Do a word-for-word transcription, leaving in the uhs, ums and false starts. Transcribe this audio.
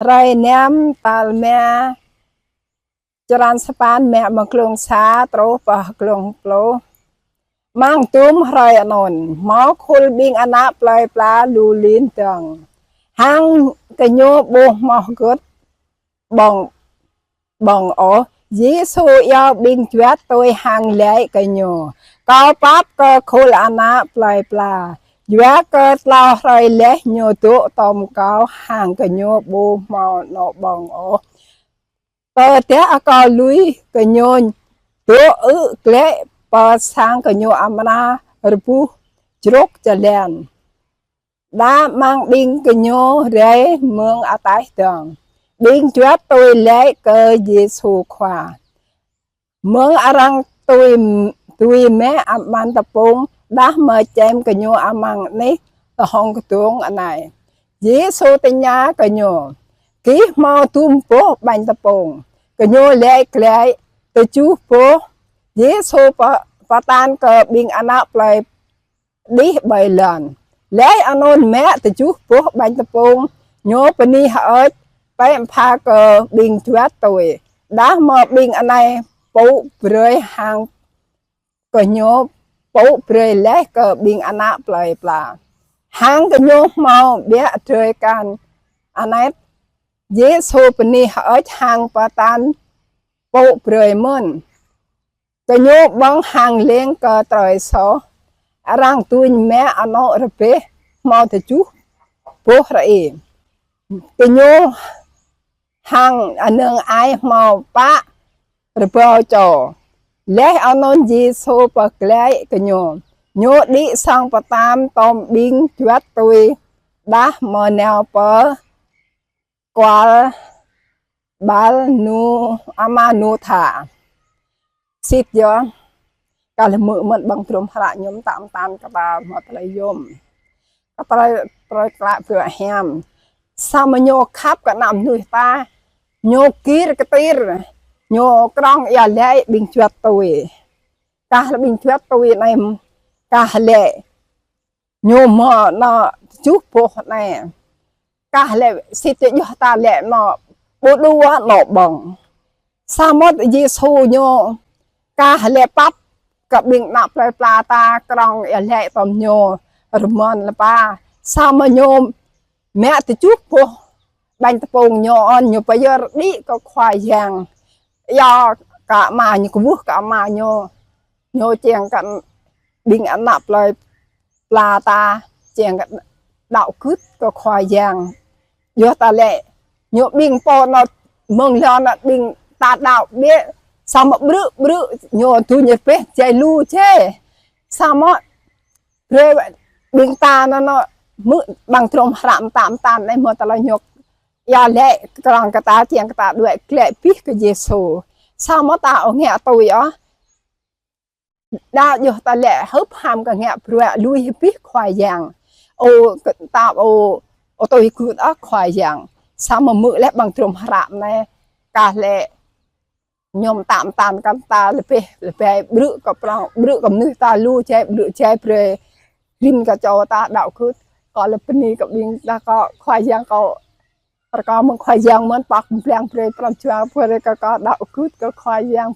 Hrơi năm tal mă, črăn sapăn mă mơ̆ng klông sa truh pơ klông pluh. Amăng tŭm hrơi anŭn, hmâo khul ƀing ană plơi pla lu lin dơ̆ng. Hăng gơñu ƀu hmâo hơgĕt ƀơ̆ng ƀơ̆ng ôh. Yêsu iâu ƀing juăt tui hăng laĭ kơ gơñu: Kâo pap kơ khul ană plơi pla, yua kơ klâo hrơi laih ñu dŏ tŏm kâo hăng gơñu ƀu hmâo anŏ ƀơ̆ng ôh. Tơdah kâo lui gơñu dŏ ư̆ glaĭ pơ sang gơñu amra rơbuh jrôk jơlan. Đa amăng ƀing gơñu rai mơ̆ng ataih dơ̆ng, ƀing juăt tui laĭ kơ Yêsu Khua: Mơ̆ng arăng tui, tui mă amăng tơpŭng, đah mơ̆ čem gơñu amăng anih tơhŏng kơdông anai? Yêsu tơña gơñu: Gih hmâo tŭm boh ƀañ tơpŭng? Gơñu laĭ glaĭ: Tơjuh boh. Yêsu pơ-, pơtă kơ ƀing ană plơi đih ƀơi lŏn. Laih anŭn mă tơjuh boh ƀañ tơpŭng, ñu bơni hơơč, pĕ pha kơ ƀing juăt tui, đah mơ̆ ƀing anai pŭ brơi hăng gơñu pŭ brơi laih kơ ƀing ană plơi pla. Hăng gơñu hmâo ƀiă drơi akan anet. Yêsu bơni hơơč hăng pơtă pŭ brơi mơ̆n. Gơñu ƀơ̆ng hăng leng kơ trơi soh. Arăng duñ mă anŏ rơbeh hmâo tơjuh boh rơi. Gơñu hăng anơ̆ng ai hmâo pă rơbâo čô. Laih anŭn Yêsu pơglaĭ gơñu, ñu đĭ sŏng pơtăm tŏm ƀing juăt tui, đah mơ̆ nao pơ kual ƀal nu, ama nu tha. Sĭt yơh, kah lĕ hmư̆ mơ̆n ƀơ̆ng drôm hră ñu mơtam mơtam kơ ta hmâo tơlơi yôm. Kơ tơlơi, tơlơi klă pioh hiam. Samơ̆ ñu khăp kơ ană mơnuih ta, ñu kir kơtir, ñu krŏng iâu laĭ ƀing juăt tui. Kah lĕ ƀing juăt tui anai, kah lĕ ñu hmâo anŏ tơjuh boh anai. Kah lĕ sĭt yơh ta lĕ anŏ ƀu đu anŏ ƀơ̆ng. Samơ̆ Yêsu ñu kah lĕ pap kơ ƀing ană plơi pla ta krŏng iâu laĭ tŏm ñu rơmơ̆n lơpa. Samơ̆ ñu mă tơjuh boh ƀañ tơpŭng ñu ôn ñu pơyơr đĭ kơ Khua Yang. Iâu kơ ama ñu, kwưh kơ ama ñu. Ñu čang kơ ƀing ană plơi pla ta čang kơ đaŏ gưt kơ Khua Yang. Yua ta lĕ ñu ƀing pô anŏ mơ̆ng lŏn anŏ ƀing ta đaŏ ƀiă, samơ̆ brư̆ brư̆ ñu duñ rơbeh jai lu jai. Samơ̆ brơi ƀing ta anŭn anŏ hmư̆ ƀơ̆ng drôm hră mơtam mơtam anai hmâo tơlơi ñu iâu laĭ krŏng kơ ta, čang kơ ta đuaĭ glaĭ abih kơ Yêsu. Samơ̆ ta ƀu ngă tui ôh. Đa yơh ta lĕ hŭp ham kơ ngă bruă lui abih Khua Yang. Ơ, kơ ta ƀu, ƀu tui gưt ôh Khua Yang. Samơ̆ hmư̆ laih ƀơ̆ng drôm hră anai, kah lĕ ñu mơtam mơtam kơ ta rơbeh, rơbeh brư̆ kơ prŏng, brư̆ kơ mơnuih ta lu jai, brư̆ jai brơi rin kơ čô ta đaŏ gưt. Kâo lĕ bơni kơ ƀing ta kơ Khua Yang kâo, rơkâo mơ̆ng Khua Yang mơ̆n pŏk pơblang brơi pran jua brơi kơ kâo đaŏ gưt kơ Khua Yang